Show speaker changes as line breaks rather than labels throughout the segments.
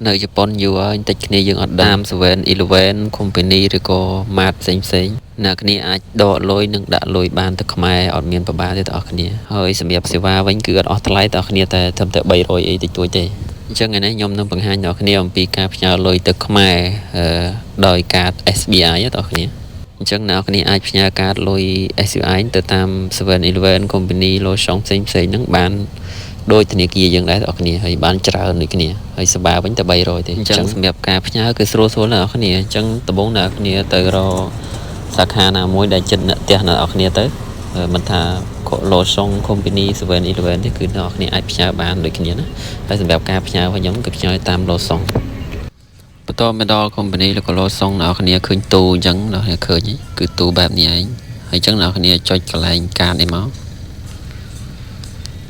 នៅជប៉ុនយូរហើយបន្តិចគ្នាយើងអត់តាម7 11 Company ឬក៏ Mart ផ្សេងផ្សេងអ្នកគ្នាអាចដកលុយនិងដាក់លុយបានទៅខ្មែរអត់មានប្របាទេបងប្អូនគ្នាហើយសម្រាប់សេវាវិញគឺអត់អស់ថ្លៃបងប្អូនគ្នាតែត្រឹមតែ300អីតិចតួចទេអញ្ចឹងថ្ងៃនេះខ្ញុំនឹងបង្ហាញដល់គ្នាអំពីការផ្ញើលុយទៅខ្មែរដោយកាត SBI បងប្អូនគ្នាអញ្ចឹងអ្នកគ្នាអាចផ្ញើកាតលុយ SBI ទៅតាម7-Eleven Company Lawson ផ្សេងផ្សេងហ្នឹងបានដោយធនាគារយើងដែរបងប្អូនគ្នាហើយបានច្រើនដូចគ្នាហើយសេវាវិញតែ300ទេអញ្ចឹងសម្រាប់ការផ្ញើគឺស្រួលស្រួលណាស់អ្នកគ្នាអញ្ចឹងដំបូងអ្នកគ្នាទៅរកសាខាណាមួយដែលជិតអ្នកផ្ទះអ្នកគ្នាទៅមិនថា Lawson Company 7-Eleven ទេគឺអ្នកគ្នាអាចផ្ញើបានដូចគ្នាណាហើយសម្រាប់ការផ្ញើរបស់ខ្ញុំគឺផ្ញើតាម Lawson បន្ទាប់មកដល់ company ឬក៏ Lawson អ្នកគ្នាឃើញទូអញ្ចឹងអ្នកគ្នាឃើញគឺទូបែបនេះឯងហើយអញ្ចឹងអ្នកគ្នាចុចកន្លែងកាតនេះមក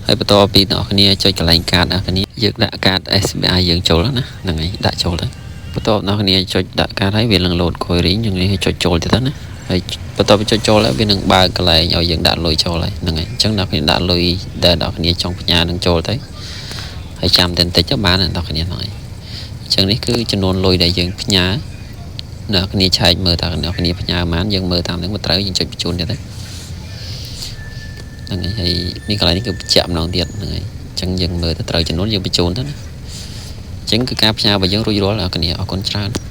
ហើយបន្ទាប់ពីអ្នកគ្នាចុចកន្លែងកាតអ្នកគ្នាយើងដាក់កាត SBI យើងចូលណាហ្នឹងហើយដាក់ចូលទៅបន្ទាប់អ្នកគ្នាចុចដាក់កាតហើយវានឹង load query យ៉ាងនេះចុចចូលទៀតទៅណាហើយបន្ទាប់ពីចុចចូលហើយវានឹងបើកកន្លែងឲ្យយើងដាក់លុយចូលហើយហ្នឹងហើយអញ្ចឹងអ្នកគ្នាដាក់លុយដែលអ្នកគ្នាចង់ផ្ញើនឹងចូលទៅហើយចាំតែបន្តិចទៅបានអ្នកគ្នាហ្នឹងហើយអញ្ចឹងនេះគឺចំនួនលុយដែលយើងផ្ញើអ្នកគ្នាឆែកមើលតើអ្នកគ្នាផ្ញើប៉ុន្មានយើងមើលតាមហ្នឹងមកត្រូវយើងចុចបញ្ជូនទៀតទៅហ្នឹងហើយនេះកន្លែងនេះគឺបញ្ជាក់ម្ដងទៀតហ្នឹងហើយអញ្ចឹងយើងមើលទៅត្រូវចំនួនយើងបញ្ជូនទៅណាអញ្ចឹងគឺការផ្ញើរបស់យើងរួចរាល់អ្នកគ្នាអរគុណច្រើន។